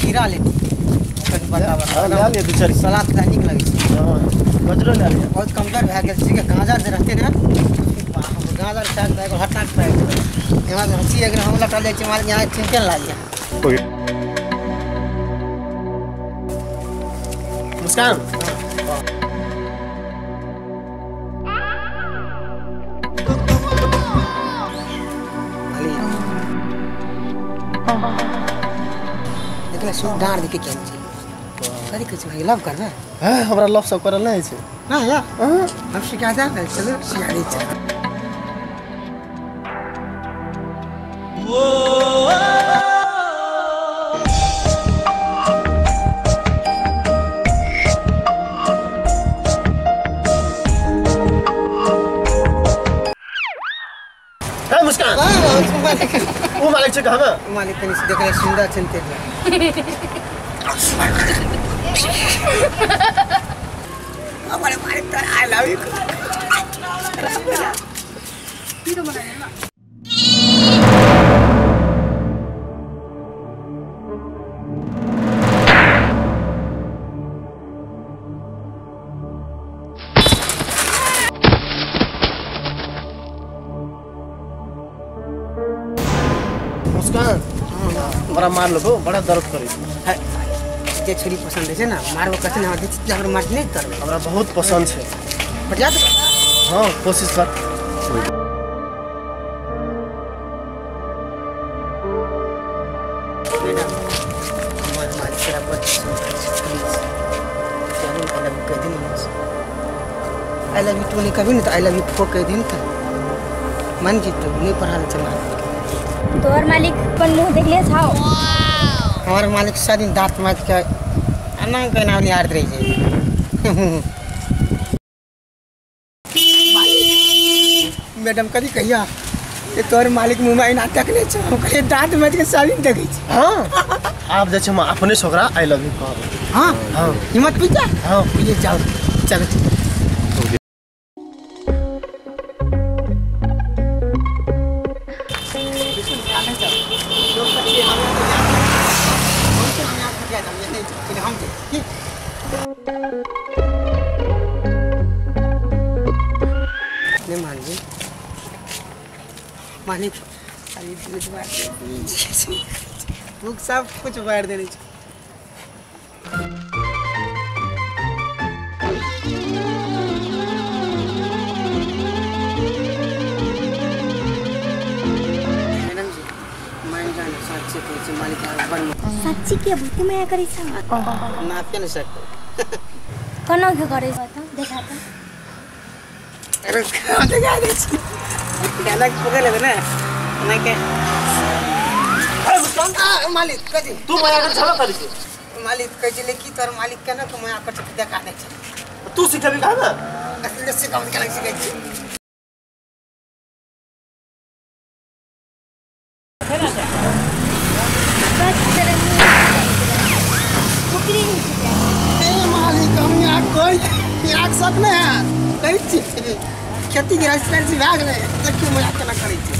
खीरा ले कनि बड़का बड़का ले ले दू चारि सलाद खाय नीक लगै छै। हां गजरो ले ले। बहुत कमजोर भए गेल छै के गाजर जे रहते ने गाजर साग भए गेल हटाक भए गेल। यहाँ हँसी अगर हम लटल जाइ छी मालिक यहाँ चिंतन लागि। मुस्कान देखले सुन डार देखे केन छै कथी कहै छै भाई लव करबै? हां हमरा लव सब करल नै छै ना या हम सिखा जा चलो सिखा दै छै। है मुस्कान ओ मालिक छै हम मालिक कनि देखले सुंदर छन ते हमारे मालिक त I love you. मुस्कान बड़ा मार लो बड़ा दर्द करे है जे छोरी पसंद है ना मारबो कथि ना हमरा मार नहीं करबे हमरा बहुत पसंद है बजा दे। हां कोशिश कर। मैडम हमर मालिक तोरा बड़ पसंद करै छै प्लीज चलू I love you कह दिन I love you two नहीं कभी नहीं तो I love you four कह दिन त मन जीत नहीं पढ़ाले चला। तोहर मालिक अपन मुंह देखले छाओ? हमार मालिक सारा दिन दांत मार के अना के नाम निहारत रही छै। मैडम कभी कहिया ये तोहर मालिक मुंह में आईना तकले छौ हम कहिए दांत मार के सारा दिन देखै छै। हां आप जे छै हम अपने छोकरा I love you कहब। हां हां हिम्मत पीछा। हां ये जाओ चलो मालिक खाली दूध बार भूख सब कुछ बार देने छे। मैडम जी मान जान साच्चे कहै छै मालिक बड़ साच्ची के भूत माया करै छ माफ के न सकतो कोना के करै छ त देखा त अरे देखा दे छी डायलॉग पकड़ लेबे ना ना के मालिक कथी तू माया कर छला करै छै मालिक कहै छै की तोर मालिक केना के माया कर देखा दे छै तू सिखबी का ना असली सिखाब केना सिखै छी ए मालिक हम यहाँ कोई यहाँ सब नहीं है कहै छी खेती गृहस्थी भए गेलै देखियौ मजा केना करै छै।